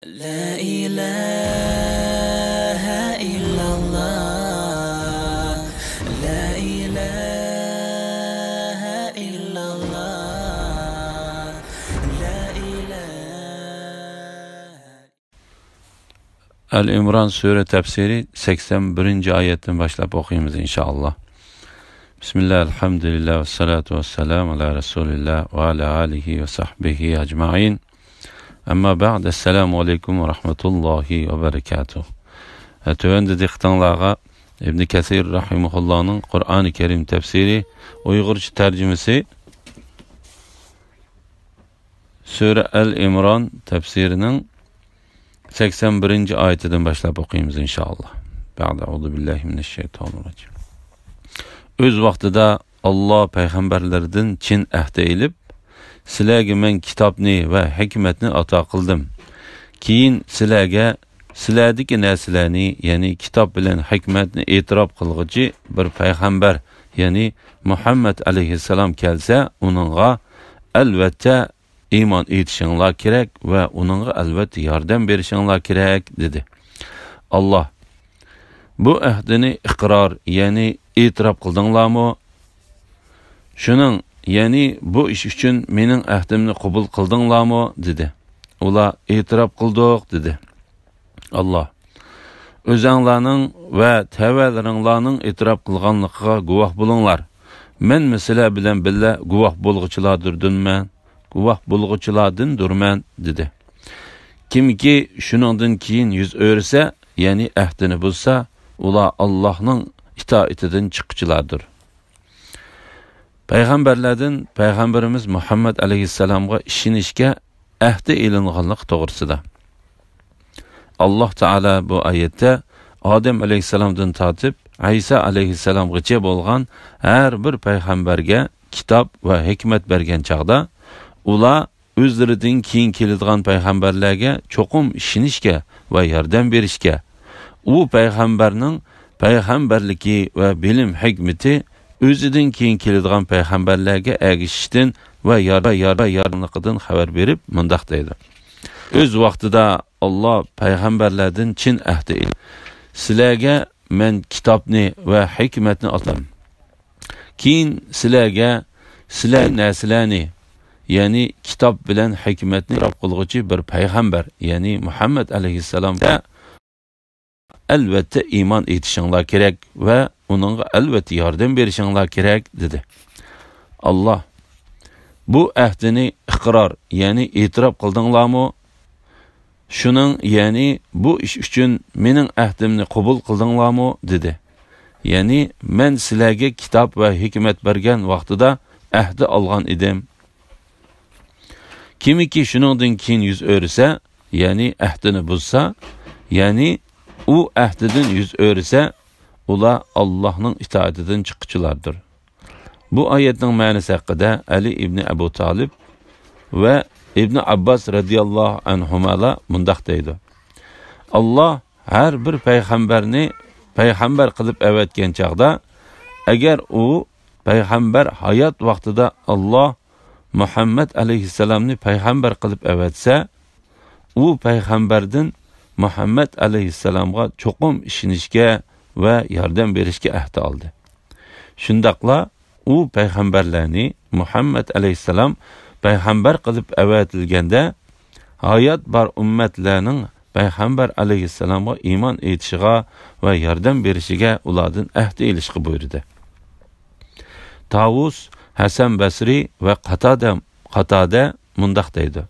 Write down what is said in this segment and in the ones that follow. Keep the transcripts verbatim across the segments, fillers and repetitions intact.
لا إله إلا الله. لا إله إلا الله. لا إله. ئەل ئىمران سۈرە تەپسىرى سەكسەن بىرىنچى ئايەتتىن باشلاپ ئوقۇيمىز، ئىنشائاللا. بىسمىللا، ئەلھەمدۇلىللا، ۋەسسالاتۇ ۋەسسالامۇ ئالا رەسۇلىللا ۋە ئالا ئالىھى ۋە سەھبىھى ئەجمەئىن. ئەمما بەئد، ئەسسالامۇ ئەلەيكۇم ۋە رەھمەتۇللاھى ۋە بەرىكاتۇھ. ھە، تۆۋەندە دىققىتىڭلارغا ئىبنى كەسىر رەھىمەھۇللاھنىڭ قۇرئانى كەرىم تەپسىرى، ئۇيغۇرچە تەرجىمىسى، سۈرە ئەل ئىمران تەپسىرىنىڭ سەكسەن بىرىنچى ئايىتىدىن باشلاپ ئوقۇيمىز، ئىنشائاللا. بەئد، ئەئۇزۇ بىللاھى مىنەششەيتانىر راجىم. ئۆز ۋاقتىدا ئاللا پەيغەمبەرلىرىدىن چىن ئەھدى ئېلىپ، سىلەرگە مەن كىتابنى ۋە ھېكمەتنى ئاتا قىلدىم. كېيىن سىلەرگە سىلەردىكى نەرسىلەرنى، يەنى كىتاب بىلەن ھېكمەتنى ئېتىراپ قىلغۇچى بىر پەيغەمبەر، يەنى مۇھەممەد ئەلەيھىسسالام كەلسە، ئۇنىڭغا ئەلۋەتتە ئىمان ئېيتىشىڭلار كېرەك ۋە ئۇنىڭغا ئەلۋەتتە ياردەم بېرىشىڭلار كېرەك، دېدى. ئاللا، بۇ ئەھدىنى ئىقرار، يەنى ئېتىراپ قىلدىڭلارمۇ؟ شۇنىڭ، يەنى بۇ ئىش ئۈچۈن مېنىڭ ئەھدىمنى قوبۇل قىلدىڭلارمۇ؟ دېدى. ئۇلار، ئېتىراپ قىلدۇق، دېدى. ئاللا، ئۆزەڭلارنىڭ ۋە تەۋەلىرىڭلارنىڭ ئېتىراپ قىلغانلىقىغا گۇۋاھ بولۇڭلار. مەنمۇ سىلەر بىلەن بىللە گۇۋاھ بولغۇچىلاردۇردۇنمەن، گۇۋاھ بولغۇچىلاردىندۇرمەن، دېدى. كىمكى شۇنىڭدىن كېيىن يۈز ئۆرۈسە، يەنى ئەھدىنى بۇزسا، ئۇلار ئاللاھنىڭ ئىتائىتىدىن چىققۇچىلاردۇر. پەيغەمبەرلەردىن پەيغەمبىرىمىز مۇھەممەد ئەلەيھىسسالامغا ئىشىنىشكە ئەھدى ئېلىنغانلىقى توغرىسىدا. ئاللاھ تائالا بۇ ئايەتتە ئادەم ئەلەيھىسسالامدىن تارتىپ ئەيسا ئەلەيھىسسالامغىچە بولغان ھەر بىر پەيغەمبەرگە كىتاب ۋە ھېكمەت بەرگەن چاغدا، ئۇلار ئۆزلىرىدىن كېيىن كېلىدىغان پەيغەمبەرلەرگە چوقۇم ئىشىنىشكە ۋە ياردەم بېرىشكە، ئۇ پەيغەمبەرنىڭ پەيغەمبەرلىكى ۋە بىلىم ھېكمىتى ئۆزىدىن كېيىن كېلىدىغان پەيغەمبەرلەرگە ئەگىشىشتىن ۋە يار-، يار-، ياردەملىقىدىن خەۋەر بېرىپ مۇنداق دەيدۇ. ئۆز ۋاقتىدا ئاللا پەيغەمبەرلەردىن چىن ئەھدى ئېلىپ، سىلەرگە مەن كىتابنى ۋە ھېكمەتنى ئاتىدىم. كېيىن سىلەرگە سىلەر نەرسىلەرنى، يەنى كىتاب بىلەن ھېكمەتنى ئېتىراپ قىلغۇچى بىر پەيغەمبەر، يەنى مۇھەممەد ئەلەيھىسسالامغا ئەلۋەتتە ئىمان ئېيتىشىڭلار كېرەك ۋە ئۇنىڭغا ئەلۋەتتە ياردەم بېرىشىڭلار كېرەك، دېدى. ئاللا، بۇ ئەھدىنى ئىقرار، يەنى ئېتىراپ قىلدىڭلارمۇ؟ شۇنىڭ، يەنى بۇ ئىش ئۈچۈن مېنىڭ ئەھدىمنى قوبۇل قىلدىڭلارمۇ؟ دېدى. يەنى مەن سىلەرگە كىتاب ۋە ھېكمەت بەرگەن ۋاقتىدا ئەھدى ئالغان ئىدىم. كىمكى شۇنىڭدىن كېيىن يۈز ئۆرۈسە، يەنى ئەھدىنى بۇزسا، يەنى ئۇ ئەھدىدىن يۈز ئۆرۈسە، ئۇلار ئاللاھنىڭ ئىتائىتىدىن چىققۇچىلاردۇر. بۇ ئايەتنىڭ مەنىسى ھەققىدە ئەلى ئىبنى ئەبۇ تالىپ ۋە ئىبنى ئابباس رەزىياللاھۇ ئەنھۇمالار مۇنداق دەيدۇ: ئاللاھ ھەر بىر پەيغەمبەرنى پەيغەمبەر قىلىپ ئەۋەتكەن چاغدا، ئەگەر ئۇ پەيغەمبەر ھايات ۋاقتىدا ئاللاھ مۇھەممەد ئەلەيھىسسالامنى پەيغەمبەر قىلىپ ئەۋەتسە، ئۇ پەيغەمبەردىن مۇھەممەد ئەلەيھىسسالامغا چوقۇم ئىشىنىشكە ۋە ياردەم بېرىشكە ئەھدى ئالدى. شۇنداقلا ئۇ پەيغەمبەرلەرنى مۇھەممەد ئەلەيھىسسالام پەيغەمبەر قىلىپ ئەۋەتىلگەندە، ھايات بار ئۈممەتلەرنىڭ پەيغەمبەر ئەلەيھىسسالامغا ئىمان ئېيتىشىغا ۋە ياردەم بېرىشىگە ئۇلاردىن ئەھدى ئېلىشقا بۇيرۇدى. تاۋۇس، ھەسەن بەسرى ۋە قاتادە، قاتادە مۇنداق دەيدۇ: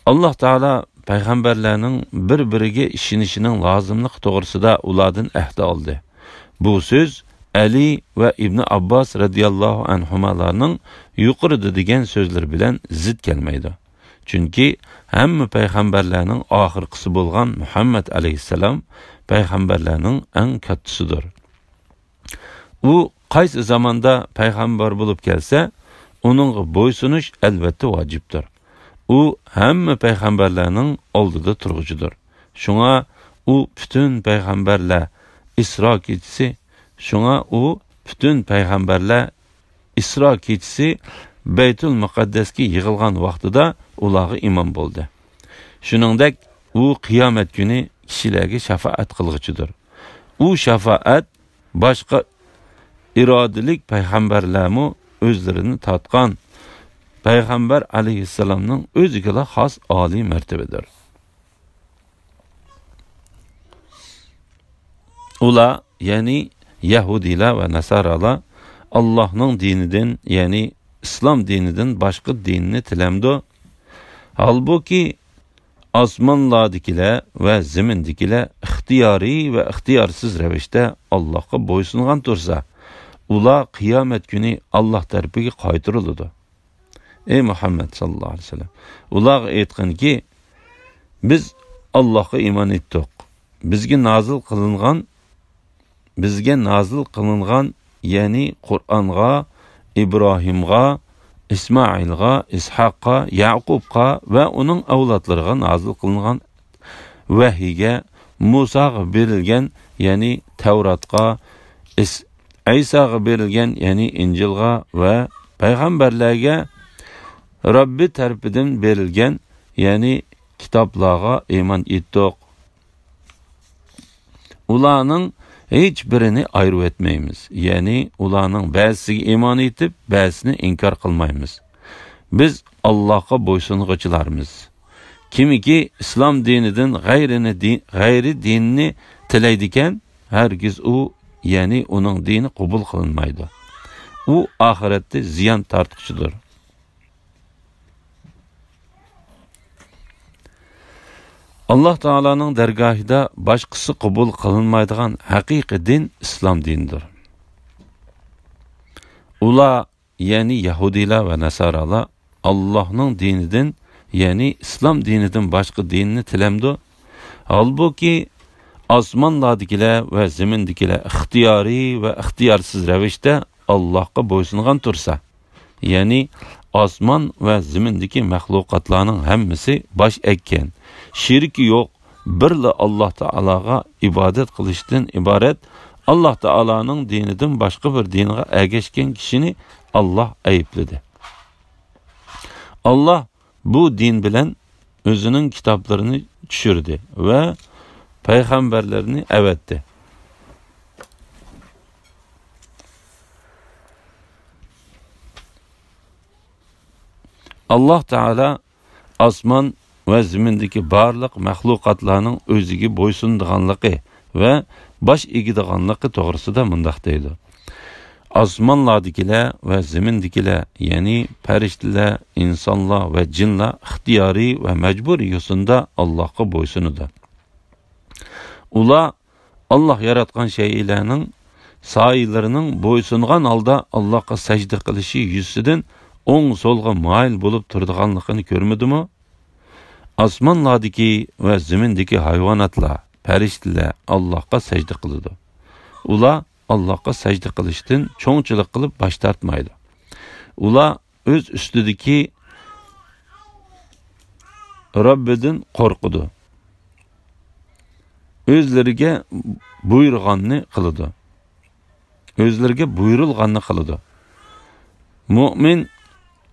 ئاللاھ تائالا پەيغەمبەرلەرنىڭ بىر-بىرىگە ئىشىنىشىنىڭ لازىملىقى توغرىسىدا ئۇلاردىن ئەھدى ئالدى. بۇ سۆز ئەلى ۋە ئىبنى ئابباس رەزىياللاھۇ ئەنھۇمالارنىڭ يۇقىرىدا دېگەن سۆزلىرى بىلەن زىت كەلمەيدۇ. چۈنكى ھەممە پەيغەمبەرلەرنىڭ ئاخىرقىسى بولغان مۇھەممەد ئەلەيھىسسالام پەيغەمبەرلەرنىڭ ئەڭ كاتتىسىدۇر. ئۇ قايسى زاماندا پەيغەمبەر بولۇپ كەلسە، ئۇنىڭغا بويسۇنۇش ئەلۋەتتە ۋاجىپتۇر. ئۇ ھەممە پەيغەمبەرلەرنىڭ ئالدىدا تۇرغۇچىدۇر. شۇڭا ئۇ پۈتۈن پەيغەمبەرلەر ئىسرا كېچىسى، شۇڭا ئۇ پۈتۈن پەيغەمبەرلەر ئىسرا كېچىسى بەيتۇل مۇقەددەسكە يىغىلغان ۋاقتىدا ئۇلارغا ئىمام بولدى. شۇنىڭدەك ئۇ قىيامەت كۈنى كىشىلەرگە شاپائەت قىلغۇچىدۇر. ئۇ شاپائەت باشقا ئىرادىلىك پەيغەمبەرلەرمۇ ئۆزلىرىنى تارتقان پەيغەمبەر ئەلەيھىسسالامنىڭ ئۆزىگىلا خاس ئالىي مەرتىۋىدۇر. ئۇلار، يەنى يەھۇدىيلار ۋە ناسارالار ئاللاھنىڭ دىنىدىن، يەنى ئىسلام دىنىدىن باشقا دىننى تىلەمدۇ؟ ھالبۇكى، ئاسمانلاردىكىلەر ۋە زېمىندىكىلەر ئىختىيارىي ۋە ئىختىيارسىز رەۋىشتە ئاللاھقا بويسۇنغان تۇرسا، ئۇلار قىيامەت كۈنى ئاللاھ تەرىپىگە قايتۇرۇلىدۇ. ئەي مۇھەممەد ساللاللاھۇ ئەلەيھى ۋەسەللەم، ئۇلارغا ئېيتقىنكى، بىز ئاللاھقا ئىمان ئېيتتۇق. بىزگە نازىل قىلىنغان، بىزگە نازىل قىلىنغان، يەنى قۇرئانغا، ئىبراھىمغا، ئىسمائىلغا، ئىسھاققا، يەقۇبقا ۋە ئۇنىڭ ئەۋلادلىرىغا نازىل قىلىنغان ۋەھىيگە، مۇساغا بېرىلگەن، يەنى تەۋراتقا، ئىس-، ئەيساغا بېرىلگەن، يەنى ئىنجىلغا ۋە پەيغەمبەرلەرگە رەببى تەرىپىدىن بېرىلگەن، يەنى كىتابلارغا ئىمان ئېيتتۇق. ئۇلارنىڭ ھېچ بىرىنى ئايرىۋەتمەيمىز. يەنى ئۇلارنىڭ بەزىسىگە ئىمان ئېيتىپ، بەزىسىنى ئىنكار قىلمايمىز. بىز ئاللاھقا بويسۇنغۇچىلارمىز. كىمكى ئىسلام دىنىدىن غەيرىنى دىن، غەيرىي دىننى تىلەيدىكەن، ھەرگىز ئۇ، يەنى ئۇنىڭ دىنى قوبۇل قىلىنمايدۇ. ئۇ ئاخىرەتتە زىيان تارتقۇچىدۇر. ئاللاھ تائالانىڭ دەرگاھىدا باشقىسى قوبۇل قىلىنمايدىغان ھەقىقىي دىن ئىسلام دىنىدۇر. ئۇلار، يەنى يەھۇدىيلار ۋە ناسارالار ئاللاھنىڭ دىنىدىن، يەنى ئىسلام دىنىدىن باشقا دىننى تىلەمدۇ؟ ھالبۇكى، ئاسمانلاردىكىلەر ۋە زېمىندىكىلەر ئىختىيارىي ۋە ئىختىيارسىز رەۋىشتە ئاللاھقا بويسۇنغان تۇرسا، يەنى ئاسمان ۋە زېمىندىكى مەخلۇقاتلارنىڭ ھەممىسى باش ئەگكەن، شېرىكى يوق، بىرلا ئاللاھ تائالاغا ئىبادەت قىلىشتىن ئىبارەت، ئاللاھ تائالانىڭ دىنىدىن باشقا بىر دىنغا ئەگەشكەن كىشىنى ئاللاھ ئەيىبلىدى. ئاللاھ بۇ دىن بىلەن ئۆزىنىڭ كىتابلىرىنى چۈشۈردى ۋە پەيغەمبەرلىرىنى ئەۋەتتى. ئاللاھ تائالا ئاسمان ۋە زېمىندىكى بارلىق مەخلۇقاتلارنىڭ ئۆزىگە بويسۇنىدىغانلىقى ۋە باش ئېگىدىغانلىقى توغرىسىدا مۇنداق دەيدۇ: ئاسمانلاردىكىلەر ۋە زېمىندىكىلەر، يەنى پەرىشتىلەر، ئىنسانلار ۋە جىنلار ئىختىيارىي ۋە مەجبۇرىي يوسۇندا ئاللاھقا بويسۇنىدۇ. ئۇلار ئاللاھ ياراتقان شەيئىلەرنىڭ سايىلىرىنىڭ بويسۇنغان ھالدا ئاللاھقا سەجدە قىلىشى يۈزىسىدىن ئوڭ-سولغا مايىل بولۇپ تۇرىدىغانلىقىنى كۆرمىدىمۇ؟ ئاسمانلاردىكى ۋە زېمىندىكى ھايۋاناتلار، پەرىشتىلەر ئاللاھقا سەجدە قىلىدۇ. ئۇلار ئاللاھقا سەجدە قىلىشتىن چوڭچىلىق قىلىپ باش تارتمايدۇ. ئۇلار ئۆز ئۈستىدىكى رەببىدىن قورقىدۇ. ئۆزلىرىگە بۇيرۇغاننى قىلىدۇ. ئۆزلىرىگە بۇيرۇلغاننى قىلىدۇ. مۆمىن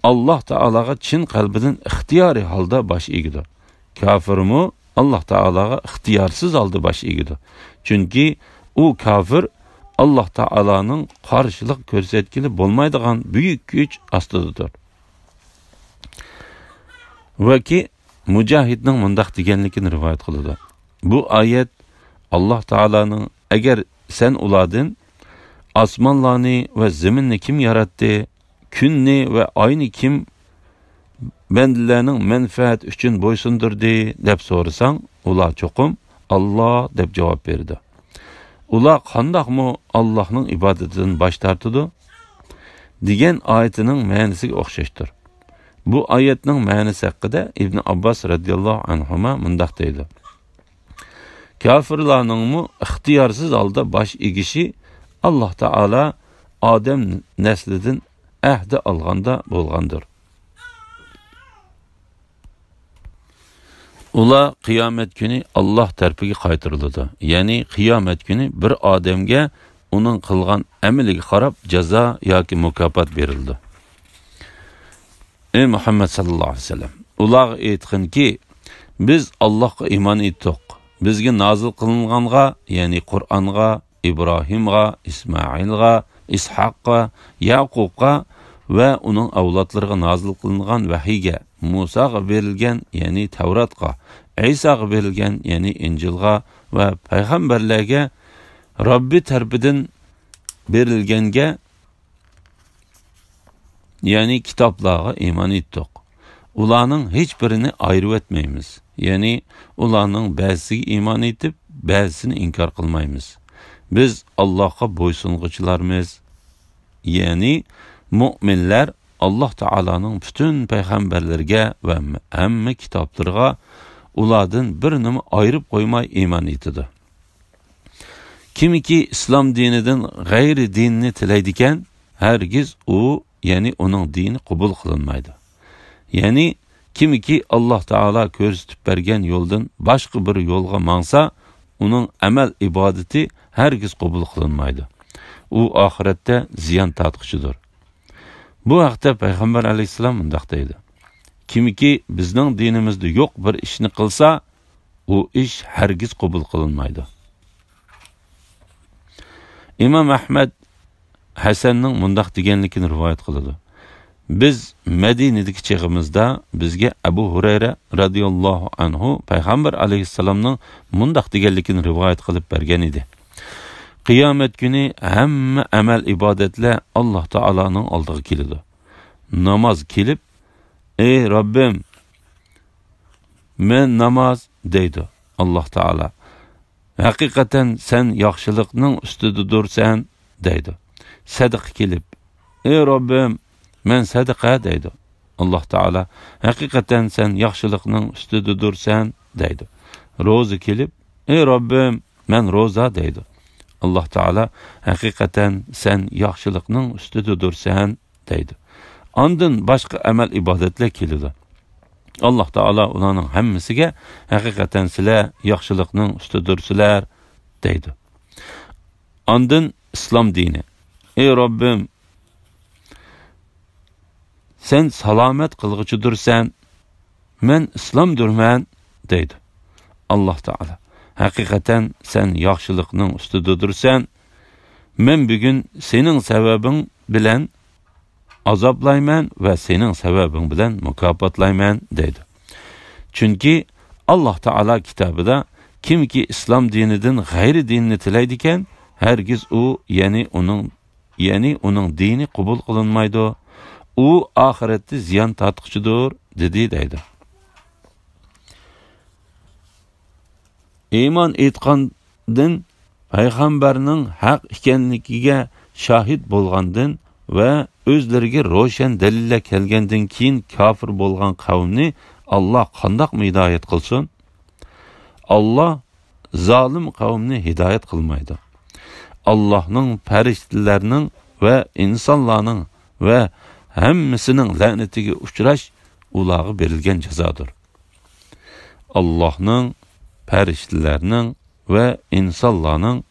ئاللاھ تائالاغا چىن قەلبىدىن ئىختىيارىي ھالدا باش ئېگىدۇ. كاپىرمۇ ئاللاھ تائالاغا ئىختىيارسىز ھالدا باش ئېگىدۇ. چۈنكى ئۇ كاپىر ئاللاھ تائالانىڭ قارشىلىق كۆرسەتكىلى بولمايدىغان بۈيۈك كۈچ ئاستىدىدۇر. ۋەكى مۇجاھىدنىڭ مۇنداق دېگەنلىكىنى رىۋايەت قىلىدۇ: بۇ ئايەت ئاللاھ تائالانىڭ، ئەگەر سەن ئۇلاردىن، ئاسمانلارنى ۋە زېمىننى كىم ياراتتى؟ كۈننى ۋە ئاينى كىم بەندىلەرنىڭ مەنپەئەتى ئۈچۈن بويسۇندۇردى؟ دەپ سورىساڭ، ئۇلار چوقۇم ئاللاھ دەپ جاۋاب بېرىدۇ. ئۇلار قانداقمۇ ئاللاھنىڭ ئىبادىتىدىن باش تارتىدۇ؟ دېگەن ئايىتىنىڭ مەنىسىگە ئوخشاشتۇر. بۇ ئايەتنىڭ مەنىسى ھەققىدە ئىبن ئابباس رەزىياللاھۇ ئەنھۇما مۇنداق دەيدۇ: كاپىرلارنىڭمۇ ئىختىيارسىز ھالدا باش ئېگىشى ئاللاھ تائالا ئادەم نەسلىدىن ئەھدى ئالغاندا بولغاندۇر. ئۇلار قىيامەت كۈنى ئاللاھ تەرىپىگە قايتۇرۇلىدۇ. يەنى قىيامەت كۈنى بىر ئادەمگە ئۇنىڭ قىلغان ئەمىلىگە قاراپ جازا ياكى مۇكاپات بېرىلىدۇ. ئەي مۇھەممەد ساللاللاھۇ ئەلەيھى ۋەسەللەم، ئۇلارغا ئېيتقىنكى، بىز ئاللاھقا ئىمان ئېيتتۇق. بىزگە نازىل قىلىنغانغا، يەنى قۇرئانغا، ئىبراھىمغا، ئىسمائىلغا، ئىسھاققا، يەقۇبقا ۋە ئۇنىڭ ئەۋلادلىرىغا نازىل قىلىنغان ۋەھىيگە، مۇساغا بېرىلگەن، يەنى تەۋراتقا، ئەيساغا بېرىلگەن، يەنى ئىنجىلغا ۋە پەيغەمبەرلەرگە، رەببى تەرىپىدىن بېرىلگەنگە، يەنى كىتابلارغا ئىمان ئېيتتۇق. ئۇلارنىڭ ھېچبىرىنى ئايرىۋەتمەيمىز. يەنى ئۇلارنىڭ بەزىسىگە ئىمان ئېيتىپ، بەزىسىنى ئىنكار قىلمايمىز. بىز ئاللاھقا بويسۇنغۇچىلارمىز. يەنى مۆمىنلەر ئاللاھ تائالانىڭ پۈتۈن پەيغەمبەرلىرىگە ۋە ھەممە كىتابلىرىغا ئۇلاردىن بىرىنىمۇ ئايرىپ قويماي ئىمان ئېيتىدۇ. كىمكى ئىسلام دىنىدىن غەيرىي دىننى تىلەيدىكەن، ھەرگىز ئۇ، يەنى ئۇنىڭ دىنى قوبۇل قىلىنمايدۇ. يەنى كىمكى ئاللاھ تائالا كۆرسىتىپ بەرگەن يولدىن باشقا بىر يولغا ماڭسا، ئۇنىڭ ئەمەل ئىبادىتى ھەرگىز قوبۇل قىلىنمايدۇ. ئۇ ئاخىرەتتە زىيان تارتقۇچىدۇر. بۇ ھەقتە پەيغەمبەر ئەلەيھىسسالام مۇنداق دەيدۇ: كىمكى بىزنىڭ دىنىمىزدا يوق بىر ئىشنى قىلسا، ئۇ ئىش ھەرگىز قوبۇل قىلىنمايدۇ. ئىمام ئەھمەد ھەسەننىڭ مۇنداق دېگەنلىكىنى رىۋايەت قىلىدۇ: بىز مەدىنىدىكى چېغىمىزدا بىزگە ئەبۇ ھۇرەيرە رەزىياللاھۇ ئەنھۇ پەيغەمبەر ئەلەيھىسسالامنىڭ مۇنداق دېگەنلىكىنى رىۋايەت قىلىپ بەرگەن ئىدى: قىيامەت كۈنى ھەممە ئەمەل ئىبادەتلەر ئاللاھ تائالانىڭ ئالدىغا كېلىدۇ. ناماز كېلىپ، ئەي رەببىم، مەن ناماز، دەيدۇ ئاللاھ تائالا. ھەقىقەتەن سەن ياخشىلىقنىڭ ئۈستىدىدۇرسەن، دەيدۇ. سەدىقە كېلىپ، ئەي رەببىم، مەن سەدىقە، دەيدۇ ئاللاھ تائالا. ھەقىقەتەن سەن ياخشىلىقنىڭ ئۈستىدىدۇرسەن، دەيدۇ. روزا كېلىپ، ئەي رەببىم، مەن روزا، دەيدۇ ئاللاھ تائالا. ھەقىقەتەن سەن ياخشىلىقنىڭ ئۈستىدىدۇرسەن، دەيدۇ. ئاندىن باشقا ئەمەل ئىبادەتلەر كېلىدۇ. ئاللاھ تائالا ئۇلارنىڭ ھەممىسىگە، ھەقىقەتەن سىلەر ياخشىلىقنىڭ ئۈستىدۇرسىلەر، دەيدۇ. ئاندىن ئىسلام دىنى، ئەي رەببىم، سەن سالامەت قىلغۇچىدۇرسەن، مەن ئىسلامدۇرمەن، دەيدۇ ئاللاھ تائالا. ھەقىقەتەن سەن ياخشىلىقنىڭ ئۈستىدىدۇرسەن، مەن بۈگۈن سېنىڭ سەۋەبىڭ بىلەن ئازابلايمەن ۋە سېنىڭ سەۋەبىڭ بىلەن مۇكاپاتلايمەن، دەيدۇ. چۈنكى ئاللاھ تائالا كىتابىدا، كىمكى ئىسلام دىنىدىن غەيرىي دىننى تىلەيدىكەن، ھەرگىز ئۇ، يەنى ئۇنىڭ، يەنى ئۇنىڭ دىنى قوبۇل قىلىنمايدۇ. ئۇ ئاخىرەتتە زىيان تارتقۇچىدۇر، دېدى، دەيدۇ. ئىمان ئېيتقاندىن، پەيغەمبەرنىڭ ھەق ئىكەنلىكىگە شاھىت بولغاندىن ۋە ئۆزلىرىگە روشەن دەلىللەر كەلگەندىن كېيىن كاپىر بولغان قەۋمنى ئاللاھ قانداقمۇ ھىدايەت قىلسۇن؟ ئاللاھ زالىم قەۋمنى ھىدايەت قىلمايدۇ. ئاللاھنىڭ، پەرىشتىلەرنىڭ ۋە ئىنسانلارنىڭ ۋە ھەممىسىنىڭ لەنىتىگە ئۇچراش ئۇلارغا بېرىلگەن جازادۇر. ئاللاھنىڭ، پەرىشتىلەرنىڭ ۋە ئىنسانلارنىڭ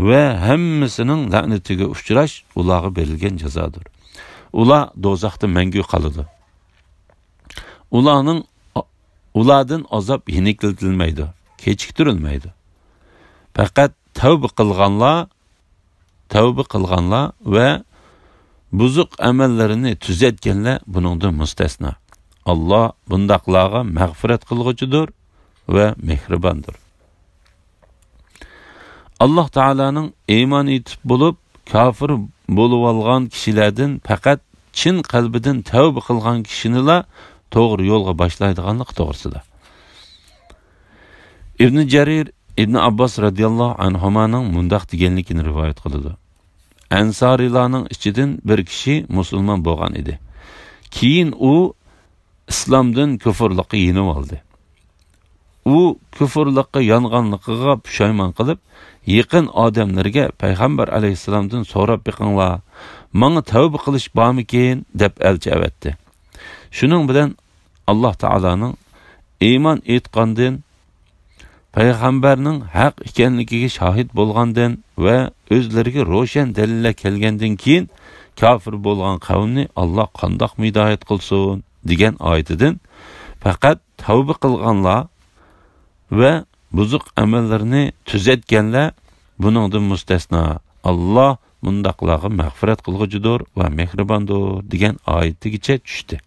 ۋە ھەممىسىنىڭ لەنىتىگە ئۇچراش ئۇلارغا بېرىلگەن جازادۇر. ئۇلار دوزاختا مەڭگۈ قالىدۇ. ئۇلارنىڭ، ئۇلاردىن ئازاب يېنىكلىتىلمەيدۇ، كېچىكتۈرۈلمەيدۇ. پەقەت تەۋبە قىلغانلار، تەۋبە قىلغانلار ۋە بۇزۇق ئەمەللىرىنى تۈزەتكەنلەر بۇنىڭدىن مۇستەسنا. ئاللاھ بۇنداقلارغا مەغپىرەت قىلغۇچىدۇر ۋە مېھرىباندۇر. ئاللاھ تائالانىڭ ئىمان ئېيتىپ بولۇپ، كاپىر بولۇۋالغان كىشىلەردىن پەقەت چىن قەلبىدىن تەۋبە قىلغان كىشىنىلا توغرا يولغا باشلايدىغانلىقى توغرىسىدا. ئىبنى جەرىر ئىبنى ئابباس رەزىياللاھۇ ئەنھۇمانىڭ مۇنداق دېگەنلىكىنى رىۋايەت قىلىدۇ: ئەنسارىيلارنىڭ ئىچىدىن بىر كىشى مۇسۇلمان بولغان ئىدى. كېيىن ئۇ ئىسلامدىن كۇفۇرلۇققا يېنىۋالدى. ئۇ كۇفۇرلۇققا يانغانلىقىغا پۇشايمان قىلىپ، يېقىن ئادەملىرىگە پەيغەمبەر ئەلەيھىسسالامدىن سوراپ بېقىڭلار، ماڭا تەۋبە قىلىش بارمىكىن، دەپ ئەلچى ئەۋەتتى. شۇنىڭ بىلەن ئاللاھ تائالانىڭ ئىمان ئېيتقاندىن، پەيغەمبەرنىڭ ھەق ئىكەنلىكىگە شاھىت بولغاندىن ۋە ئۆزلىرىگە روشەن دەلىللەر كەلگەندىن كېيىن كاپىر بولغان قەۋمنى ئاللاھ قانداقمۇ ھىدايەت قىلسۇن؟ دېگەن ئايىتىدىن پەقەت تەۋبە قىلغانلار ۋە بۇزۇق ئەمەللىرىنى تۈزەتكەنلەر بۇنىڭدىن مۇستەسنا. ئاللا مۇنداقلارغا مەغپىرەت قىلغۇچىدۇر ۋە مېھرىباندۇر دېگەن ئايىتىگىچە چۈشتى.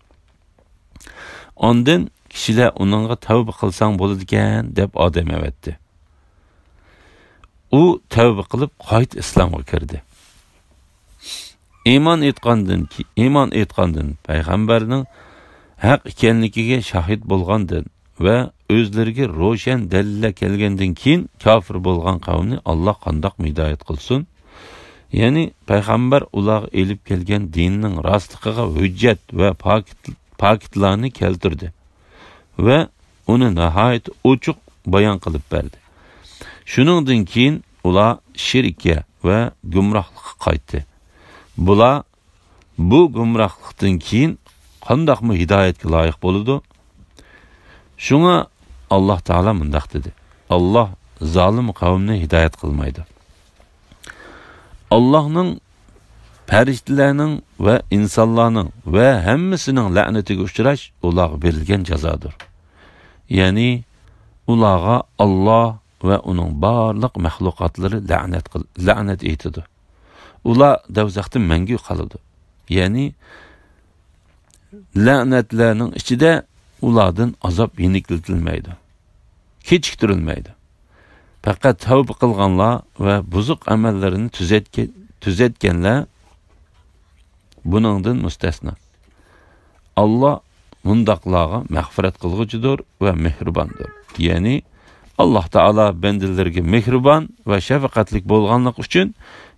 ئاندىن كىشىلەر ئۇنىڭغا تەۋبە قىلساڭ بولىدىكەن دەپ ئادەم ئەۋەتتى. ئۇ تەۋبە قىلىپ قايتا ئىسلامغا كىردى. ئىمان ئېيتقاندىن كېيىن، ئىمان ئېيتقاندىن پەيغەمبەرنىڭ ھەق ئىكەنلىكىگە شاھىت بولغاندىن ۋە ئۆزلىرىگە روشەن دەلىللەر كەلگەندىن كېيىن كاپىر بولغان قەۋمنى ئاللا قانداقمۇ ھىدايەت قىلسۇن؟ يەنى پەيغەمبەر ئۇلارغا ئېلىپ كەلگەن دىننىڭ راستلىقىغا ھۆججەت ۋە پاكىت-، پاكىتلارنى كەلتۈردى ۋە ئۇنى ناھايىتى ئوچۇق بايان قىلىپ بەردى. شۇنىڭدىن كېيىن ئۇلار شىرككە ۋە گۇمراھلىققا قايتتى. بۇلار بۇ گۇمراھلىقتىن كېيىن قانداقمۇ ھىدايەتكە لايىق بولىدۇ؟ شۇڭا ئاللا تائالا مۇنداق دېدى: «ئاللا زالىم قەۋمنى ھىدايەت قىلمايدۇ.» ئاللانىڭ، پەرىشتىلەرنىڭ ۋە ئىنسانلارنىڭ ۋە ھەممىسىنىڭ لەنىتىگە ئۇچراش ئۇلارغا بېرىلگەن جازادۇر. يەنى ئۇلارغا ئاللا ۋە ئۇنىڭ بارلىق مەخلۇقاتلىرى لەنەت قىل-، لەنەت ئېيتىدۇ. ئۇلار دوزاختا مەڭگۈ قالىدۇ. يەنى لەنەتلەرنىڭ ئىچىدە ئۇلاردىن ئازاب يېنىكلىتىلمەيدۇ، كېچىكتۈرۈلمەيدۇ. پەقەت تەۋبە قىلغانلار ۋە بۇزۇق ئەمەللىرىنى تۈزەتكە-، تۈزەتكەنلەر بۇنىڭدىن مۇستەسنا. ئاللا مۇنداقلارغا مەغپىرەت قىلغۇچىدۇر ۋە مېھرىباندۇر. يەنى ئاللا تائالا بەندىلىرىگە مېھرىبان ۋە شەپقەتلىك بولغانلىقى ئۈچۈن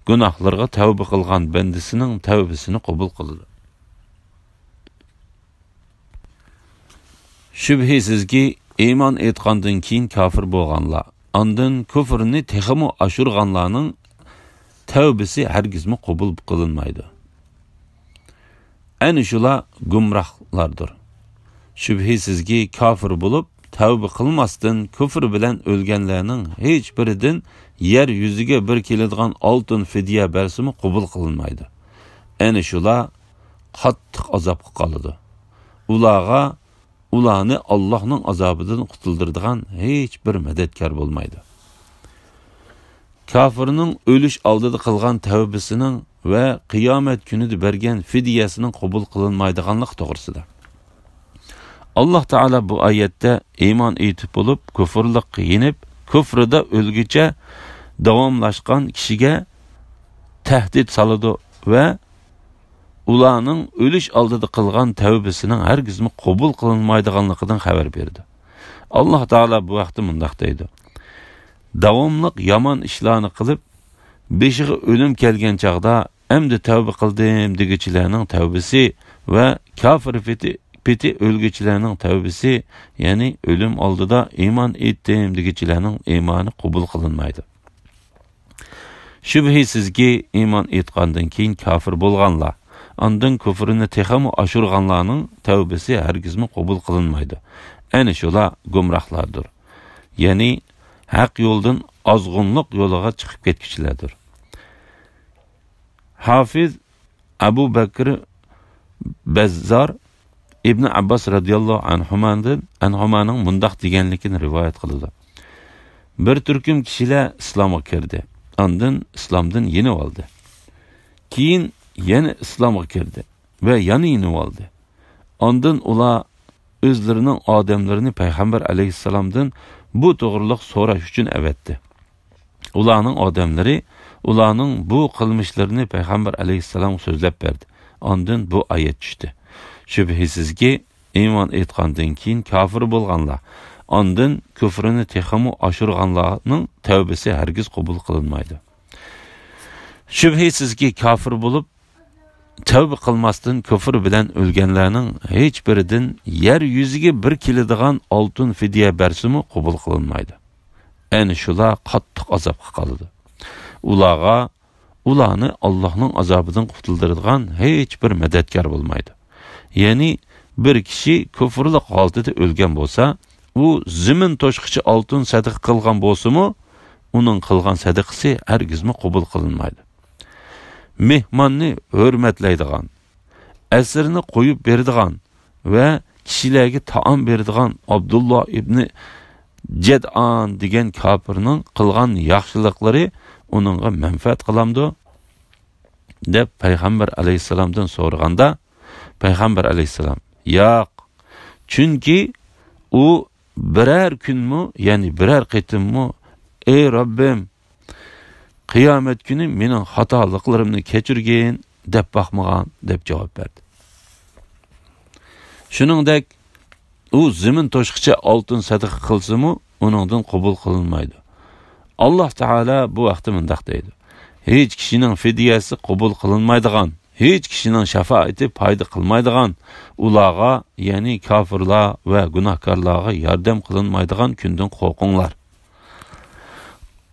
گۇناھلىرىغا تەۋبە قىلغان بەندىسىنىڭ تەۋبىسىنى قوبۇل قىلىدۇ. شۈبھىسىزكى، ئىمان ئېيتقاندىن كېيىن كاپىر بولغانلار، ئاندىن كۇفرىنى تېخىمۇ ئاشۇرغانلارنىڭ تەۋبىسى ھەرگىزمۇ قوبۇل قىلىنمايدۇ. ئەنە شۇلار گۇمراھلاردۇر. شۈبھىسىزكى، كاپىر بولۇپ، تەۋبە قىلماستىن كۇفر بىلەن ئۆلگەنلەرنىڭ ھېچبىرىدىن يەر يۈزىگە بىر كېلىدىغان ئالتۇن فىدىيە بەرسىمۇ قوبۇل قىلىنمايدۇ. ئەنە شۇلار قاتتىق ئازابقا قالىدۇ. ئۇلارغا ئۇلارنى ئاللاھنىڭ ئازابىدىن قۇتۇلدۇرىدىغان ھېچ بىر مەدەتكار بولمايدۇ. كاپىرنىڭ ئۆلۈش ئالدىدا قىلغان تەۋبىسىنىڭ ۋە قىيامەت كۈنىدە بەرگەن فىدىيەسىنىڭ قوبۇل قىلىنمايدىغانلىقى توغرىسىدا. ئاللاھ تائالا بۇ ئايەتتە ئىمان ئېيتىپ بولۇپ، كۇفرلۇققا يېنىپ، كۇفرىدا ئۆلگۈچە داۋاملاشقان كىشىگە تەھدىت سالىدۇ ۋە ئۇلارنىڭ ئۆلۈش ئالدىدا قىلغان تەۋبىسىنىڭ ھەرگىزمۇ قوبۇل قىلىنمايدىغانلىقىدىن خەۋەر بېرىدۇ. ئاللاھ تائالا بۇ ھەقتە مۇنداق دەيدۇ: داۋاملىق يامان ئىشلارنى قىلىپ، بېشىغا ئۆلۈم كەلگەن چاغدا، ئەمدى تەۋبە قىلدىم دېگۈچىلەرنىڭ تەۋبىسى ۋە كاپىر پېتى، پېتى ئۆلگۈچىلەرنىڭ تەۋبىسى، يەنى ئۆلۈم ئالدىدا ئىمان ئېيتتىم دېگۈچىلەرنىڭ ئىمانى قوبۇل قىلىنمايدۇ. شۈبھىسىزكى، ئىمان ئېيتقاندىن كېيىن كاپىر بولغانلار، ئاندىن كۇفرىنى تېخىمۇ ئاشۇرغانلارنىڭ تەۋبىسى ھەرگىزمۇ قوبۇل قىلىنمايدۇ. ئەنە شۇلار گۇمراھلاردۇر. يەنى ھەق يولدىن ئازغۇنلۇق يولىغا چىقىپ كەتكۈچىلەردۇر. ھافىز ئەبۇ بەكرى بەززار ئىبنى ئابباس رەزىياللاھۇ ئەنھۇمادىن، ئەنھۇمانىڭ مۇنداق دېگەنلىكىنى رىۋايەت قىلىدۇ: بىر تۈركۈم كىشىلەر ئىسلامغا كىردى، ئاندىن ئىسلامدىن يېنىۋالدى. كېيىن يەنە ئىسلامغا كىردى ۋە يەنە يېنىۋالدى. ئاندىن ئۇلار ئۆزلىرىنىڭ ئادەملىرىنى پەيغەمبەر ئەلەيھىسسالامدىن بۇ توغرىلىق سوراش ئۈچۈن ئەۋەتتى. ئۇلارنىڭ ئادەملىرى ئۇلارنىڭ بۇ قىلمىشلىرىنى پەيغەمبەر ئەلەيھىسسالامغا سۆزلەپ بەردى. ئاندىن بۇ ئايەت چۈشتى: شۈبھىسىزكى، ئىمان ئېيتقاندىن كېيىن كاپىر بولغانلار، ئاندىن كۈفرىنى تېخىمۇ ئاشۇرغانلارنىڭ تەۋبىسى ھەرگىز قوبۇل قىلىنمايدۇ. شۈبھىسىزكى، كاپىر بولۇپ، تەۋبە قىلماستىن كۇفر بىلەن ئۆلگەنلەرنىڭ ھېچبىرىدىن يەر يۈزىگە بىر كېلىدىغان ئالتۇن فىدىيە بەرسىمۇ قوبۇل قىلىنمايدۇ. ئەنە شۇلار قاتتىق ئازابقا قالىدۇ. ئۇلارغا، ئۇلارنى ئاللاھنىڭ ئازابىدىن قۇتۇلدۇرىدىغان ھېچبىر مەدەتكار بولمايدۇ. يەنى بىر كىشى كۇفرلۇق ھالىتىدە ئۆلگەن بولسا، ئۇ زېمىن توشقىچە ئالتۇن سەدىقە قىلغان بولسىمۇ، ئۇنىڭ قىلغان سەدىقىسى ھەرگىزمۇ قوبۇل قىلىنمايدۇ. مېھماننى ھۆرمەتلەيدىغان، ئەسىرنى قويۇپ بېرىدىغان ۋە كىشىلەرگە تائام بېرىدىغان ئابدۇللا ئىبنى جەدئان دېگەن كاپىرنىڭ قىلغان ياخشىلىقلىرى ئۇنىڭغا مەنپەئەت قىلامدۇ؟ دەپ پەيغەمبەر ئەلەيھىسسالامدىن سورىغاندا، پەيغەمبەر ئەلەيھىسسالام، ياق، چۈنكى ئۇ بىرەر كۈنمۇ، يەنى بىرەر قېتىممۇ، ئەي رەببىم، قىيامەت كۈنى مېنىڭ خاتالىقلىرىمنى كەچۈرگىن، دەپ باقمىغان، دەپ جاۋاب بەردى. شۇنىڭدەك، ئۇ زېمىن توشقىچە ئالتۇن سەدىقە قىلسىمۇ، ئۇنىڭدىن قوبۇل قىلىنمايدۇ. ئاللاھ تائالا بۇ ھەقتە مۇنداق دەيدۇ، ھېچ كىشىنىڭ فىدىيەسى قوبۇل قىلىنمايدىغان، ھېچ كىشىنىڭ شاپائىتى پايدا قىلمايدىغان، ئۇلارغا، يەنى كاپىرلار ۋە گۇناھكارلارغا ياردەم قىلىنمايدىغان كۈندىن قورقۇڭلار.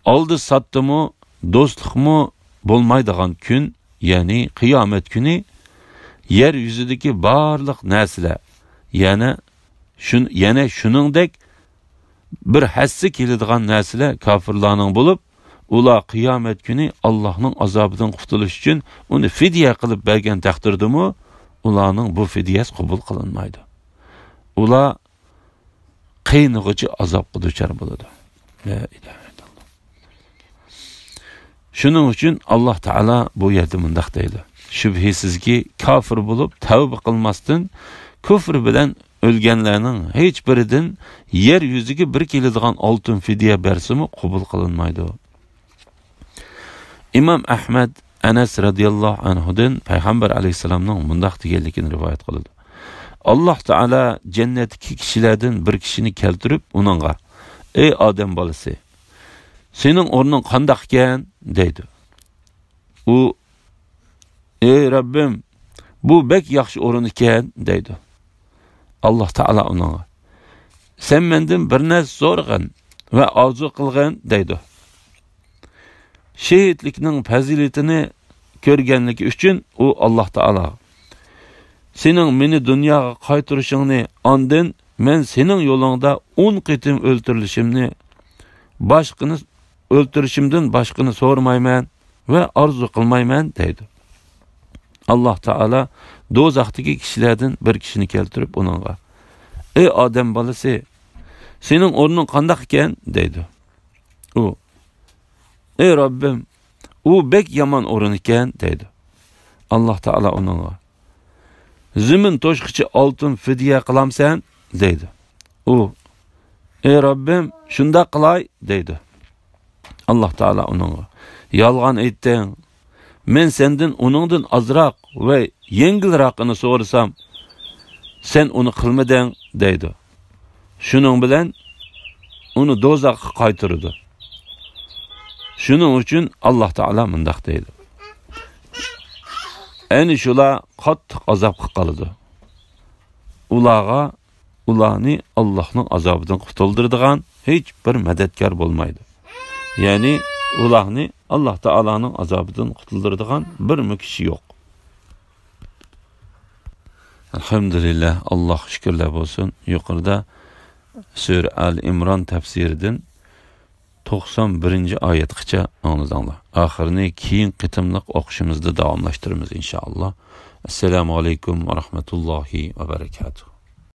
ئالدى ساتتىمۇ، دوستلۇقمۇ بولمايدىغان كۈن، يەنى قىيامەت كۈنى يەر يۈزىدىكى بارلىق نەرسىلەر، يەنە شۇن-، يەنە شۇنىڭدەك بىر ھەسسە كېلىدىغان نەرسىلەر كاپىرلارنىڭ بولۇپ، ئۇلار قىيامەت كۈنى ئاللاھنىڭ ئازابىدىن قۇتۇلۇش ئۈچۈن ئۇنى فىدىيە قىلىپ بەرگەن تەقدىردىمۇ، ئۇلارنىڭ بۇ فىدىيەسى قوبۇل قىلىنمايدۇ. ئۇلار قىينىغۇچى ئازابقا دۇچار بولىدۇ. لا ئىلاھە ئىللاللاھ. شۇنىڭ ئۈچۈن ئاللاھ تائالا بۇ يەردە مۇنداق دەيدۇ، شۈبھىسىزكى، كاپىر بولۇپ تەۋبە قىلماستىن، كۇفر بىلەن ئۆلگەنلەرنىڭ ھېچ بىرىدىن يەر يۈزىگە بىر كېلىدىغان ئالتۇن فىدىيە بەرسىمۇ قوبۇل قىلىنمايدۇ. ئىمام ئەھمەد ئەنەس رەزىياللاھۇ ئەنھۇدىن پەيغەمبەر ئەلەيھىسسالامنىڭ مۇنداق دېگەنلىكىنى رىۋايەت قىلىدۇ، ئاللاھ تائالا جەننەتتىكى كىشىلەردىن بىر كىشىنى كەلتۈرۈپ، ئۇنىڭغا، ئەي ئادەم بالىسى، سېنىڭ ئورنۇڭ قانداق ئىكەن؟ دەيدۇ. ئۇ، ئەي رەببىم، بۇ بەك ياخشى ئورۇن ئىكەن، دەيدۇ. ئاللاھ تائالا ئۇنىڭغا، سەن مەندىن بىر نەرسە سورىغىن ۋە ئارزۇ قىلغىن، دەيدۇ. شېھىتلىكنىڭ پەزىلىتىنى كۆرگەنلىكى ئۈچۈن ئۇ ئاللاھ تائالاغا، سېنىڭ مېنى دۇنياغا قايتۇرۇشۇڭنى، ئاندىن مەن سېنىڭ يولۇڭدا ئون قېتىم ئۆلتۈرۈلۈشۈمنى، باشقىنى، ئۆلتۈرۈشۈمدىن باشقىنى سورىمايمەن ۋە ئارزۇ قىلمايمەن، دەيدۇ. ئاللاھ تائالا دوزاختىكى كىشىلەردىن بىر كىشىنى كەلتۈرۈپ ئۇنىڭغا، ئەي ئادەم بالىسى، سېنىڭ ئورنۇڭ قانداق ئىكەن؟ دەيدۇ. ئۇ، ئەي رەببىم، ئۇ بەك يامان ئورۇن ئىكەن، دەيدۇ. ئاللاھ تائالا ئۇنىڭغا، زېمىن توشقىچە ئالتۇن فىدىيە قىلامسەن؟ دەيدۇ. ئۇ، ئەي رەببىم، شۇنداق قىلاي، دەيدۇ. ئاللاھ تائالا ئۇنىڭغا، يالغان ئېيتتىڭ، مەن سەندىن ئۇنىڭدىن ئازراق ۋە يەڭگىلراقىنى سورىسام، سەن ئۇنى قىلمىدىڭ، دەيدۇ. شۇنىڭ بىلەن ئۇنى دوزاخقا قايتۇرىدۇ. شۇنىڭ ئۈچۈن ئاللاھ تائالا مۇنداق دەيدۇ، ئەنە شۇلار قاتتىق ئازابقا قالىدۇ. ئۇلارغا، ئۇلارنى ئاللاھنىڭ ئازابىدىن قۇتۇلدۇرىدىغان ھېچ بىر مەدەتكار بولمايدۇ. يەنى ئۇلارنى ئاللاھ تائالانىڭ ئازابىدىن قۇتۇلدۇرىدىغان بىرمۇ كىشى يوق. ئەلھەمدۇلىللاھ، ئاللاھقا شۈكۈرلەر بولسۇن. يۇقىرىدا سۈرە ئال ئىمران تەپسىرىدىن توقسان بىرىنچى ئايەتكىچە ئاڭلىدىڭلار. ئاخىرىنى كېيىنكى قېتىملىق ئوقۇشىمىزدا داۋاملاشتۇرىمىز، ئىنشائاللاھ. ئەسسالامۇ ئەلەيكۇم ۋە رەھمەتۇللاھى ۋە بەرەكاتۇھ.